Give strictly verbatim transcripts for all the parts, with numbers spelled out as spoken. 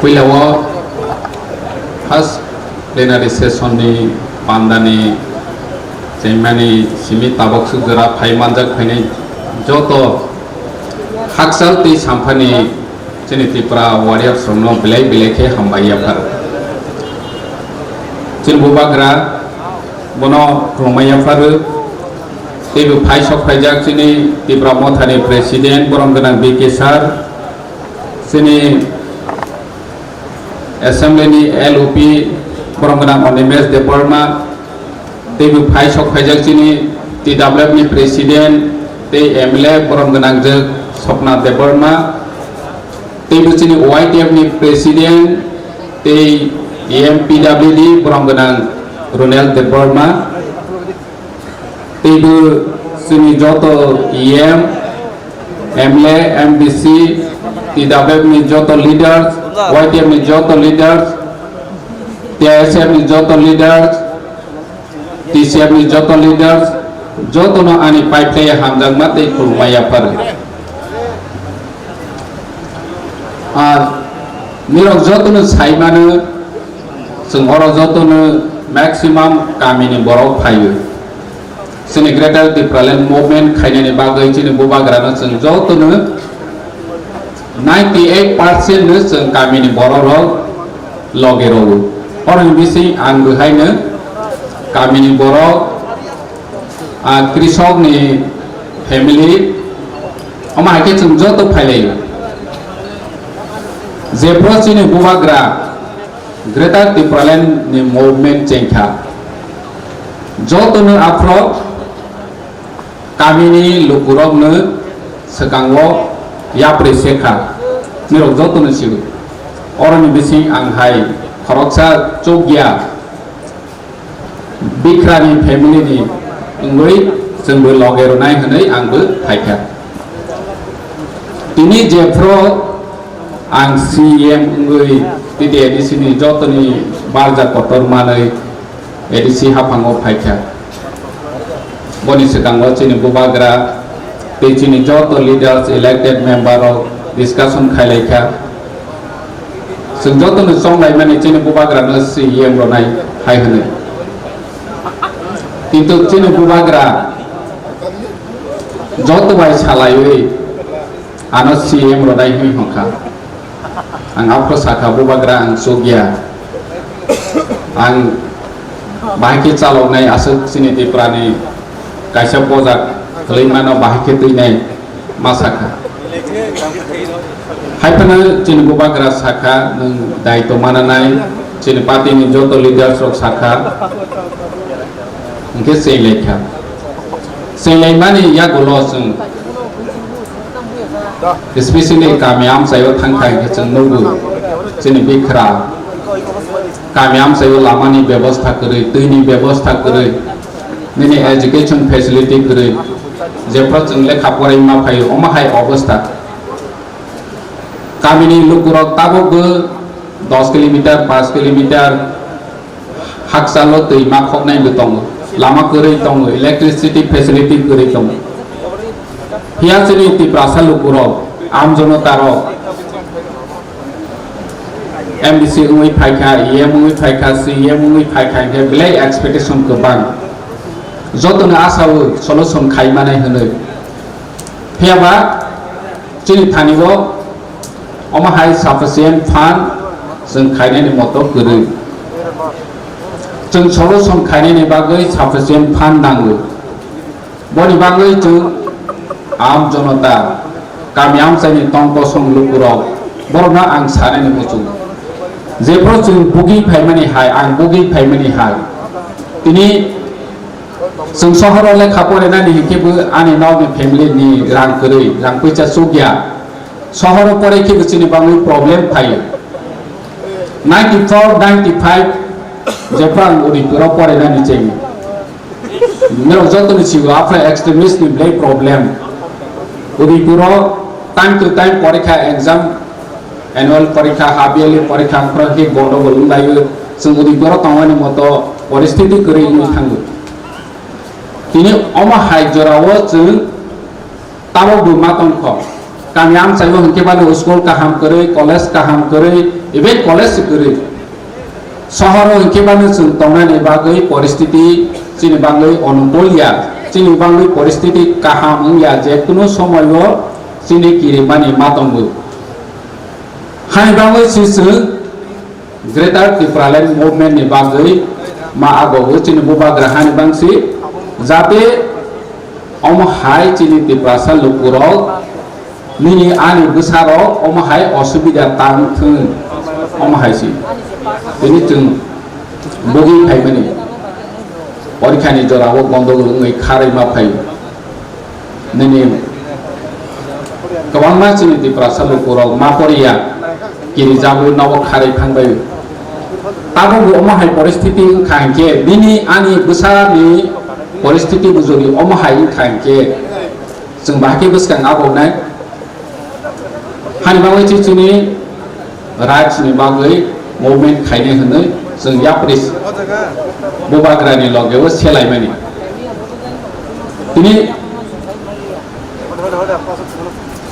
Puila o first plenary session ni panda ni chengmani simi tabok suk jora phai manjak phainai joto hakchal tei samphani chini Tripura warriors rokno belai belai khe hambai yaphar. Chini bubagra bono khulumai yaphar. Teibo phai sok phaijak chini Tipra Mothani President, borom gwnang B K sir, chini Assembly ni L O P, borom gwnang Animesh Debbarma, teibo phai sok phaijak chini T W F ni President tei M L A, borom gwnang jwk Swapna Debbarma, teibo chini Y T F ni President tei M P W D, borom gwnang Ronel Debbarma. Teibo chini joto E M, M L A, M D C, T W F ni joto leaders, Y T F ni joto leaders, T I S F ni joto leaders, T C F ni joto leaders, jotono ani paiphlaiya hamjakma tei khulumma yaphar. Ar nirok jotono saimano, chwng oro jotono maximum kamini borok phaio. Chini Greater Tipraland Movement khainani bagwi chini bubagrano chwng jotono ninety eight percent no chwng kamini borok rok loge rwo. Oroni bising ang bwhaino kamini borok, ah, krisok ni family, omo hai khe chwng joto phailaio. Jephru chini bubagra Greater Tipraland ni movement chengkha, jotono aphro kamini lukurokno swkango yapri sekha, nirok jotono sio. Oroni bising ang hai khoroksa chukya Bikrani family ni wngwi chwngbo loge rwnai hwnwi angbo phaikha. Tini jephru ang C M wngwi titi A D C ni jotoni barja kotor manwi A D C haphango phaikha. Boni swkango chini bubagra tei chini joto leaders, elected member rok discussion khailaikha. Chwng jotono chonglaimani chini bubagrano C M rwnai hai hwnwi. Kintu chini bubagra joto bai salaiwi ano C M rwnai hwnwi hwnkha. Ang aphro sakha, bubagra ang chukya. Ang bahai khe chaloknai aswk chini Tiprani kaisa bojak khwlwi mano bahai khe twinai. Ma sakha. Hai phano chini bubagra sakha, nwng daitw mananai, chini party ni joto leaders rok sakha, hwnkhe chenglaikha. Chenglaimani yagulo chwng, especially kami amchaio thangkha hwnkhe chwng nugo, chini bikhra kami amchaio lamani bebosta kwrwi, twini bebosta kwrwi, nini education facility kwrwi, jephru chwng lekha porai ma phaio, omo hai obostha. Kamini lukurok tabukbo dos kilometer, panch kilometer hakchalo twi ma khoknai bo tongo, lama kwrwi tongo, electricity facility kwrwi tongo. Phiya chini Tiprasa lukurok, amjono tarok, M D C wngwi phaikha, E M wngwi phaikha, C E M wngwi phaikha, hwnkhe belai expectation kwbang. Jotono asao solution khai manai hwnwi. Phiyaba chini thani-o omo hai sufficient fund chwng khainani moto kwrwi. Chwng solution khainani bagwi sufficient fund nango. Boni bagwi chwng aam jonota, kami amchaini tong kosong lukurok, borokno ang sanani muchungo. Jephru chwng bugwi phaimani hai, ang bugwi phaimani hai. Tini chwng sohoro lekha porinani hinkhe bo ani nokni family ni rang kwrwi, rang puisa chukya. Sohoro pore khe bo chini bagwi problem phaio. Ninety four, ninety five jephru ang Udaipuro porinani chengwi. Norok jotoni sigo aphra extremist ni belai problem. Udaipuro time to time porikha exam, annual porikha, half yearly porikha, aphra khe gondogol wnglaio. Chwng Udaipuro tongmani moto poristiti kwrwi wngwi thango. Tini omo hai jorao chwng tabukbo ma tongkho. Kami amchaio hinkhe bani school kaham kwrwi, college kaham kwrwi, even college se kwrwi. Sohoro hinkhe bani chwng tongnani bagwi poristiti chini bagwi onukul ya, chini bagwi poristiti kaham wngya, je kunu somoio chini kirimani ma tongo. Hani bagwi si chwng Greater Tipraland Movement ni bagwi ma agogo chini bubagra hani bangsi, jate omo hai chini Tiprasa lukurok nini ani bwsarok omo hai osubida tang thung, omo hai si. Tini chwng bugwi phaimani porikhani jorao gondogol wngwi kharwi ma phai. Nini kwbangma chini Tiprasa lukurok ma poriya, kirijagwi nogo kharwi thangbai. Tabukbo omo hai poristiti wngkha hinkhe, bini ani bwsani poristiti bo jodi omo hai wngkha hinkhe, chwng bahai khe bwskang abonai. Hani bagwi chini rights ni bagwi movement khainai hwnwi chwng yapri bubagrani logeo selaimani. Tini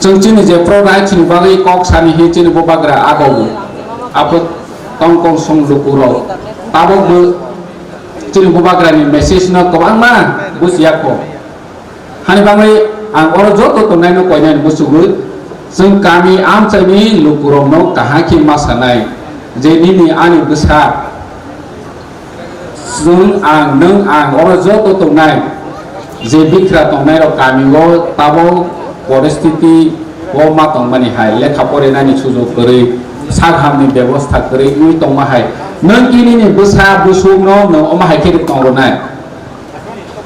chwng chini je pro rights ni bagwi kok sani hi chini bubagra agogo. Aphut tong kong song lukurok tabukbo chini bubagrani message no kwbangma bujiya kho. Hani bagwi ang oro joto tongnaino koinani muchugwi, chwng kami amchaini lukurokno kaham khe ma sanai je nini ani bwsa, chwng ang, nwng ang oro joto tongnai je bikra tongnairok kamio tabok poristiti o ma tongmani hai, lekha porinani sujok kwrwi, sak hamni bebosta kwrwi wngwi tongma hai, nwng khe nini bwsa busukno nwng omo hai khe tong rwnai.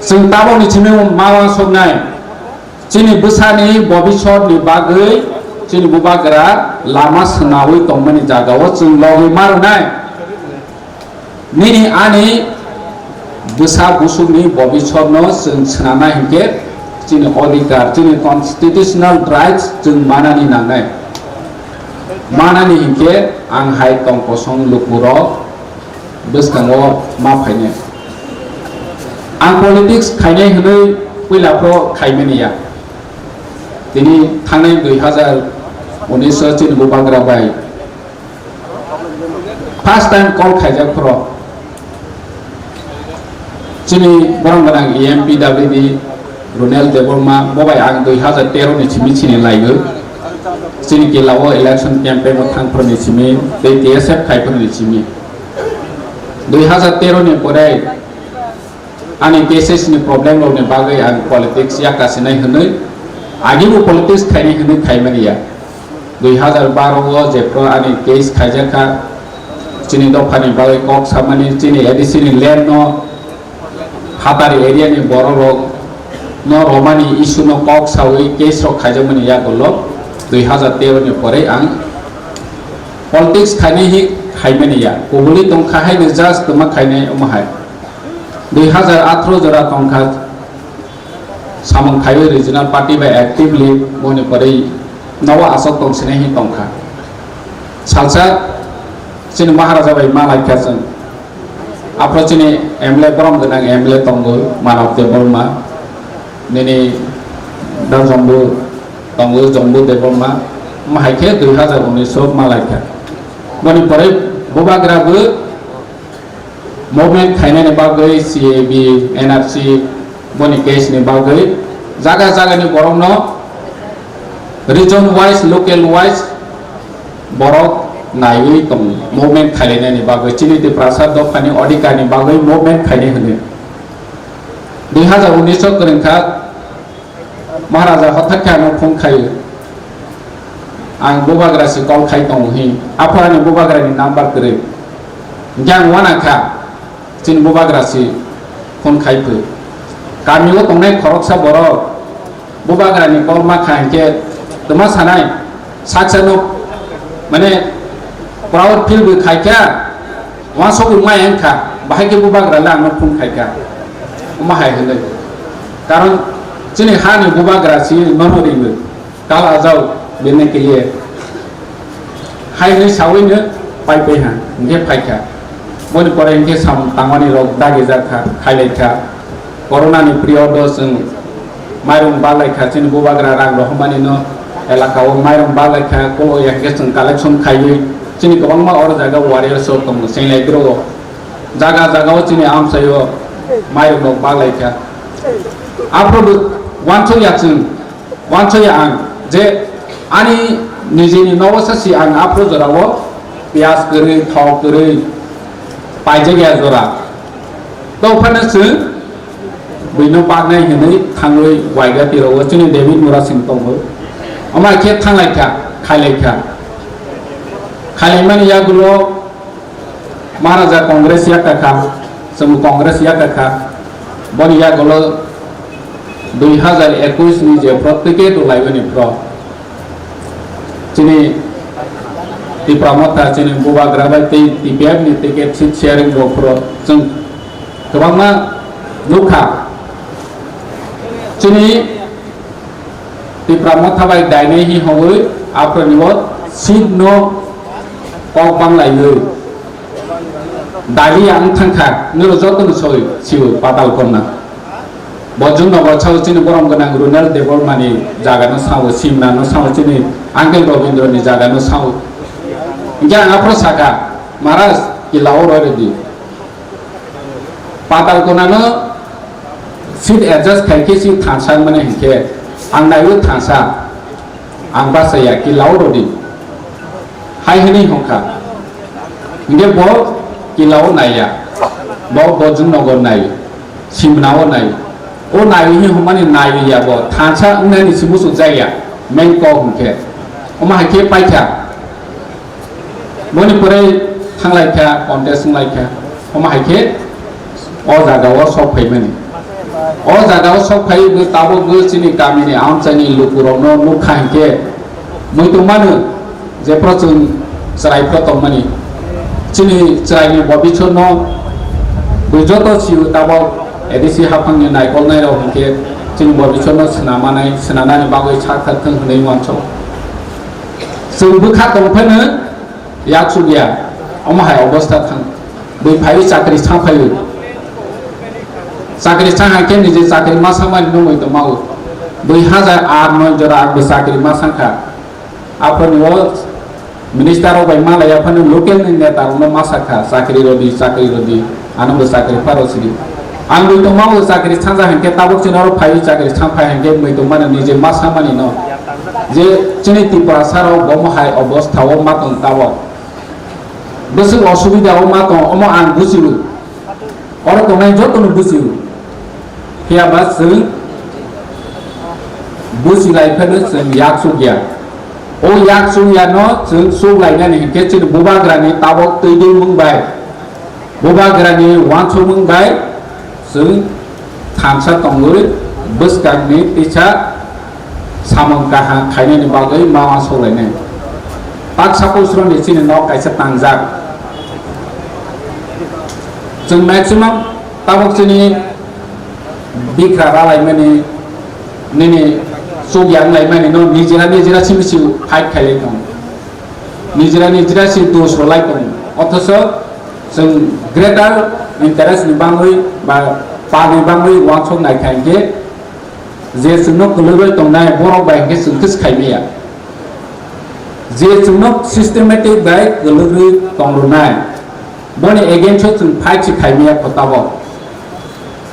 Chwng tabokni simi ma uansuknai, chini bwsani bobisotni bagwi chini bubagra lama swnaui tongmani jagao chwng logwi ma rwnai. Nini ani bwsa busukni bobisotno chwng swnamna hinkhe chini odhikar, chini constitutional rights chwng manani nangnai. Manani hinkhe ang hai tong kosong lukurok bwskango ma phainai. Ang politics khainai hwnwi puila phro khaimani ya. Tini thangnai dui hazar unis o chini bubagra bai first time call khaijak phro. Chini borok gwnang E M P W D Runel Debbarma, bo bai ang dui hazar tero ni simi chini laigo. Chini kila o election campaign o thang phro ni simi, tei T S F khai phro ni simi. Dui hazar tero ni pore ani cases ni problem rok ni bagwi ang politics yakasinai hwnwi, agi bo politics khainai hwnwi khaimani ya. Dui hazar baro o jephru ani case khaijakha, chini dophani bagwi kok samani, chini A D C ni land no phatari area ni borok rok no romani issue no kok sawi case rok khaijakmani yagulo dui hazar tero ni pore ang politics khainai hi khaimani ya, kubuli tongkha haino just tongma khainai omo hai. Dui hazar athro jora tongkha, samung khaiwi regional party bai actively boni pore nogo aswk tongsinai hi tongkha. Salsa chini Maharaja bai ma laikha chwng. Aphro chini M L A borom gwnang M L A tongo Manav Debbarma, nini da Jombu tongo Jombu Debbarma, omo hai khe dui hazar unis o ma laikha. Boni pore bubagra bo movement khainani bagwi C A B, N R C boni case ni bagwi jaga jaga ni borok no region wise, local wise borok naiwi tongo movement khailainani bagwi, chini Tiprasa dophani odhikar ni bagwi movement khainai hwnwi. Dui hazar unis o kwrwngkha Maharaja hothakkhe ano phone khaio. Ang bubagra si call khai tongo hi. Aphorani bubagrani number kwrwi. Hinkhe ang uanakha, chini bubagra si phone khai phai. Kamio tongnai khoroksa borok bubagrani call ma kha hinkhe twma sanai, saksa no mane proud feel bo khaikha. Uansukgwi maya wngkha, bahai khe bubagra le ano phone khaikha. Omo hai hwnwi. Karon chini hani bubagra si nono ringwi, kal ajao bini kiliye. Hai hwnwi sawino pai pai ha, hinkhe phaikha. Boni pore hinkhe samung tangmani rok dagi jakha, khailaikha. Corona ni period o chwng mairung balaikha, chini bubagra rang rohormani no elaka o mairung balaikha, kolo ya khe chwng collection khaiwi chini kwbangma oro jaga warriors rok tongo, chenglai biro o jaga jaga o chini amchai o mairung rok balaikha. Aphuru bo wansuk ya chwng, wansuk ya ang je ani nijini nogo sa si ang aphuru jora o piyaj kwrwi, thok kwrwi paijak ya jora. Tong phano chwng buino paknai hinwi thangwi waiga tiro o chini David Murasing tongo. Omo khe thanglaikha, khailaikha. Khailaimani yagulo Maharaja Congress yakakha, chwng Congress yakakha. Boni yagulo dui hazar ekwis ni je pro ticket rwlaimani pro. Chini Tipra Motha, chini bubagra bai tei T P F ni ticket seat sharing rok phuru chwng kwbangma nukha. Chini Tipra Motha bai dainai hi hogwi aphuru ni o seat no kok banglaiwi. Dalia wng thangkha, noro jotono soi sio Patal Konna. Bojong nogo sao chini borom gwnang Runal Debbarma ni jaga no sao, Simna no sao, chini Uncle Robindra ni jaga no sao. Hinkhe ang aphuru saka, "Maharaj, kila o roi rwdi." Patal Konna no seat adjust khai khe si thansa mane hinkhe ang naiwi thansa. Ang bachaya, kila o rwdi. Hai hwnwi hwnkha. Hinkhe bo kila o naiya. Bo Bojong nogo nai. Simna o nai. O nai hwnwi hwnmani naiwi ya bo. Thansa wngnani si muchuk jak ya. Main kok hwnkhe. Omo hai khe paikha. Boni pore thanglaikha, contest wnglaikha. Omo hai khe o jaga o sok phaimani. O jaga o sok phai bo tabuk bo chini kamini amchaini lukurokno nukha hinkhe muitu mano jephru chwng chwrai phru tongmani. Chini chwraini bobichorno bo joto sio tabuk A D C haphangni naikolnairok hinkhe chini bobichorno swnamanai, swnanani bagwi sak thak thwng hwnwi uansuk. Chwng bwkha tong phano yaksuk ya, omo hai obostha thang. Bui phaiwi chakri chang phaiwi. Chakri chang hai khe niji chakri ma samani nungwi tongmao. Dui hazar aat noi jora ang bo chakri ma sangkha. Aphano o minister rok bai malai aphano local ni neta rok no ma sakha, "Chakri rodi, chakri rodi." Ano bo chakri pharo sidi. Ang bui tongmao chakri changja hinkhe tabuk chini oro phaiwi chakri chang phai hinkhe bui tongmani niji ma samani no. Je chini Tiprasa rok bomo hai obostha o ma tong tabuk. Bwswk osubida o ma tong, omo ang bujiu. Oro tongnai jotono bujiu. Phiya ba chwng buji lai phano chwng yaksuk ya. O yaksuk ya no chwng suk lainani hinkhe chini bubagrani tabuk twi dulmung bai, bubagrani uansukmung bai chwng thansa tongwi bwskangni tisa samung kaham khainani bagwi ma uansuk lainai. Tak suppose roni chini nok kaisa tangjak. Chwng maximum tabuk chini bikra ralaimani, nini chuk yang laimani no nijera nijera simi si fight khailai tongo. Nijera nijera si dos rwlai tongo. Othoso chwng greater interest ni bangwi ba pa ni bangwi uansuk nai kha hinkhe je chwngno kwlwgwi tongnai borok bai hinkhe chwng khe khaimaya. Je chwngno systematic bai kwlwgwi tongrwnai, boni against o chwng fight se khaimaya kho tabuk.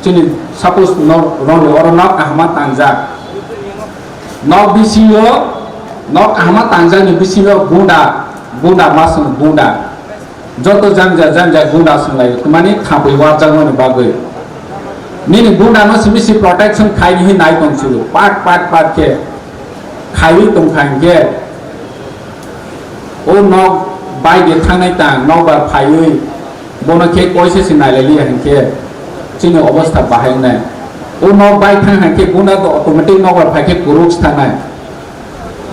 Chini suppose no roni oro nok kahama tangjak. Nok bisingo, nok kahama tangjak ni bisingo gunda, gunda ma song gunda. Joto janja janja gunda swnglai, mani khapwi wajakmani bagwi. Nini gunda no simi si protection khai ni nai tong sio, pat pat pat khe khaiwi tong kha hinkhe, o nok bai de thangnai tang, nok bai phaiwi bono khe koise se nailai liya hinkhe chini obostha bahai wngnai. O nok bai thang hinkhe gunda to automatic nok bai phai khe kwrwk se thangnai.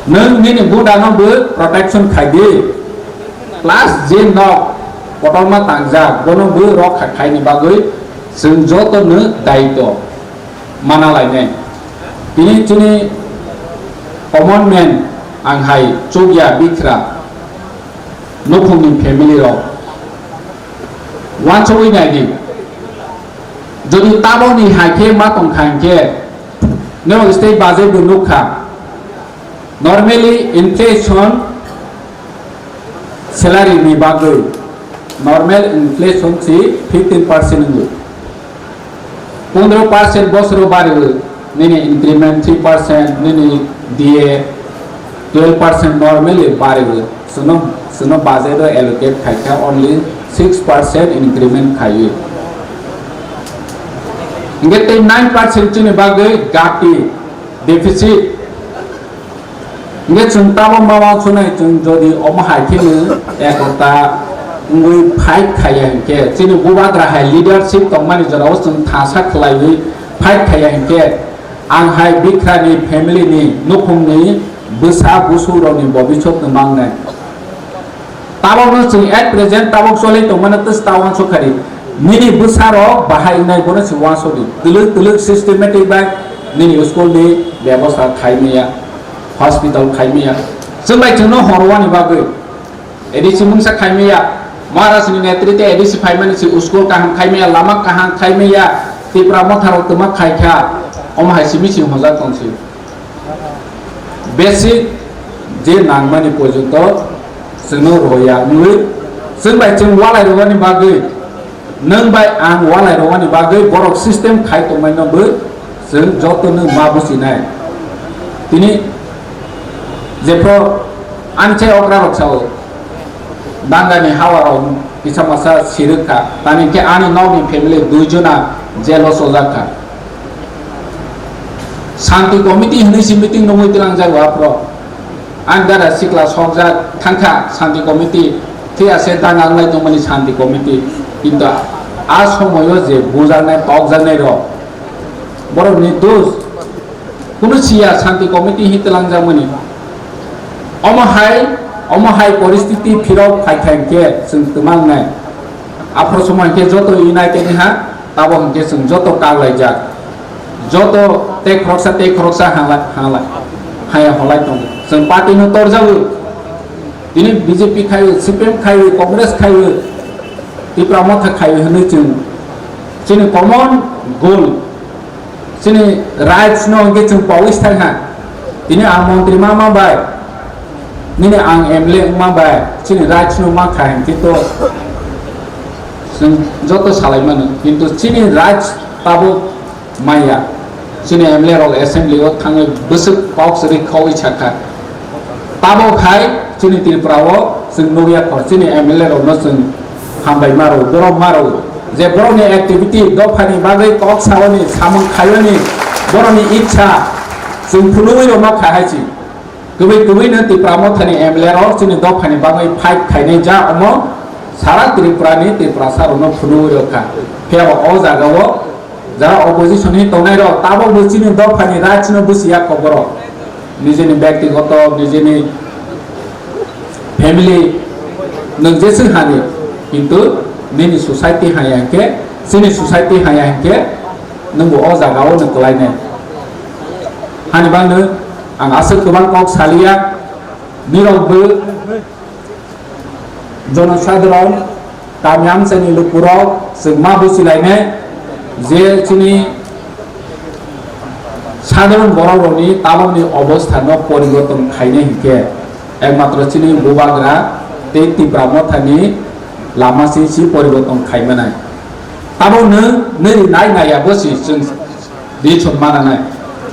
Nwng nini gunda no bo protection khai di. Plus je nok kotorma tangjak, bono bo rokha khaini bagwi chwng joto no daito mana lainai. Tini chini common man ang hai chukya bikra nukhungni family rok uansugwi nai di. Jodi tabokni hai khe ma tong kha hinkhe, norok state budget bo nuk kha. Normally inflation salary ni bagwi, normal inflation si fifteen percent wngwi. Pondro percent bosoro bariwi, nini increment three percent, nini D A twelve percent normally bariwi. Chwngno, chwngno budget o allocate khaikha only six percent increment khaiwi. Hinkhe tei nine percent chini bagwi gati deficit. Hinkhe chwng tabok ma uansuknai, chwng jodi omo hai kheno ekota wngwi fight khaiya hinkhe, chini bubagra hai leadership tongmani jorao chwng thasa khlaiwi fight khaiya hinkhe, ang hai bikrani family ni nukhungni bwsa busurokni bobiswk no mangnai. Tabokno chwng at present tabok choli tongmano twsta uansuk khadi. Nini bwsarok bahai wngnai bono se uansukdi. Twlwk twlwk systematic bai nini school ni bebosta khaimaya, hospital khaimaya. Chwng bai chwngno horwani bagwi A D C mungsa khaimaya, Maharaj ni netrite A D C phaimani se school kaham khaimaya, lama kaham khaimaya, Tipra Motha rok twma khaikha, omo hai simi simi hwnjak tongsi. Basic je nangmani porjonto chwngno roya wngwi, chwng bai chwng walai rwmani bagwi, nwng bai ang walai rwmani bagwi borok system khai tongmani no bo chwng joto no ma buchinai. Tini jephru ani chai okra rok sao, Dangani hawarok kisa masa sirwk kha, tani khe ani nokni family dui jona jail o chojak kha. Shanti committee hinwi si meeting nungwi twlangjago aphro. Ang dara sikla sokjak thangkha Shanti committee, thwi ase danga wnglai tongmani Shanti committee. Kintu a somoyo je bujaknai tokjaknai rok, borokni dos. Kunu siya Shanti committee hi twlangjakmani. Omo hai, omo hai poristiti phirok phaikha hinkhe chwng twma wngnai. Aphro somo hinkhe joto united ha, tabo hinkhe chwng joto kaglaijak. Joto tei khoroksa tei khoroksa hangla, hangla, haya holai tongo. Chwng party no torjago. Tini B J P khaio, C P M khaio, Congress khaio, Tipra Motha khaio hinwi chwng chini common goal, chini rights no hwnkhe chwng pawi thang ha. Tini ang montri ma ma bai, nini ang M L A wngma bai, chini rights no ma kha hinkhe to chwng joto salai mano, kintu chini rights tabuk maya. Chini M L A rok assembly o thangwi bwswk kok sri khaui sakha. Tabok hai chini Tripura o chwng nukya kho, chini M L A rok no chwng hambai maro, borok maro. Je borok ni activity dopha ni bagwi kok saoni, samung khaioni, borok ni ichha chwng phunugwi rok ma kha hai si. Kwbwi kwbwi no Tipra Motha ni M L A rok chini dopha ni bagwi fight khainai ja omo sara Tripura ni Tiprasa rok no phunugwi rok kha. Phiya bo o jaga o jara opposition ni tongnai rok tabok bo chini dopha ni rights no busiya kho borok. Nijini byaktigoto, nijini family nwng jeswk hani, kintu nini society haya hinkhe, chini society haya hinkhe nwng bo o jaga o nwng kwlainai. Hani bagwi ang aswk kwbang kok saliya, nirok bo jonosadharon, kami amchaini lukurok chwng ma buchilainai je chini sadharon borokrokni tabokni obostha no poriborton khainai hinkhe ekmatro chini bubagra tei Tipra Mothani lama se si poriborton khaimanai. Tabok nwng nini nai naiya bo si chwng Di chwng mananai.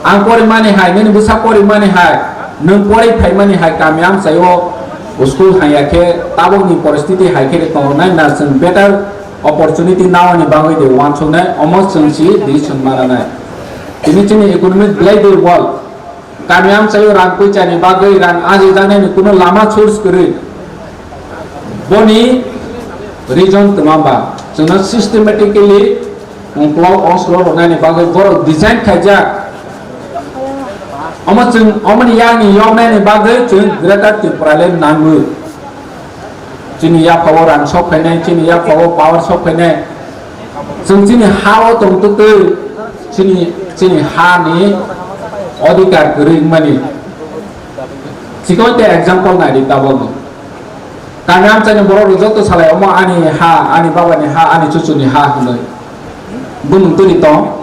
Ang porimani hai, nini bwsa porimani hai, nwng pori phaimani hai kami amchaio school hanya khe tabokni poristiti hai khe tongnai na chwng better opportunity naoni bagwi de uansuknai, omo chwng si di chwng mananai. Tini chini economic belai durbol. Kami amchaio rang puichani bagwi rang ajijaknaini kuno lama source kwrwi. Boni reason twma ba chwngno systematically ungklok osro rwnani bagwi borok design khaijak. Omo chwng, omoni yakni yoknaini bagwi chwng Greater Tipraland nangwi. Chini yaphao rang sok phainai, chini yaphao power sok phainai. Chwng chini ha-o tongtwtwi chini, chini hani odhikar kwrwi wngmani. Chikon te example naidi tabokno. Kami amchaini borok rok joto salai, "Omo ani ha, ani babani ha, ani chuchuni ha," hinwi. Bumung twi tong.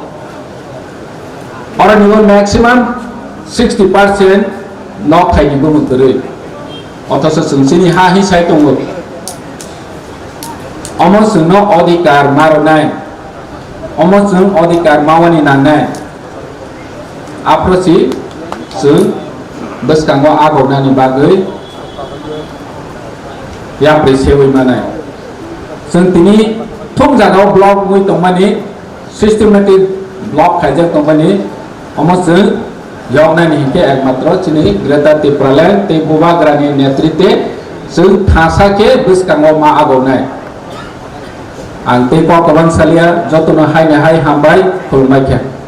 Oro ni maximum sixty percent nok thai ni bumung twi. Othoso chwng chini ha hi sai tongo. Omo chwngno odhikar ma rwnai. Omo chwng odhikar ma wani nangnai. Aphro si chwng bwskango agognani bagwi yapri sewi manai. Chwng tini thum jagao block wngwi tongmani, systematic block khaijak tongmani, omo chwng yoknani hinkhe ekmatro chini Greater Tipraland tei Bubagrani netritwe chwng thasa khe bwskango ma agognai. Ang tei kok kwbang salia, jotono haino hai hambai khulumbai kha.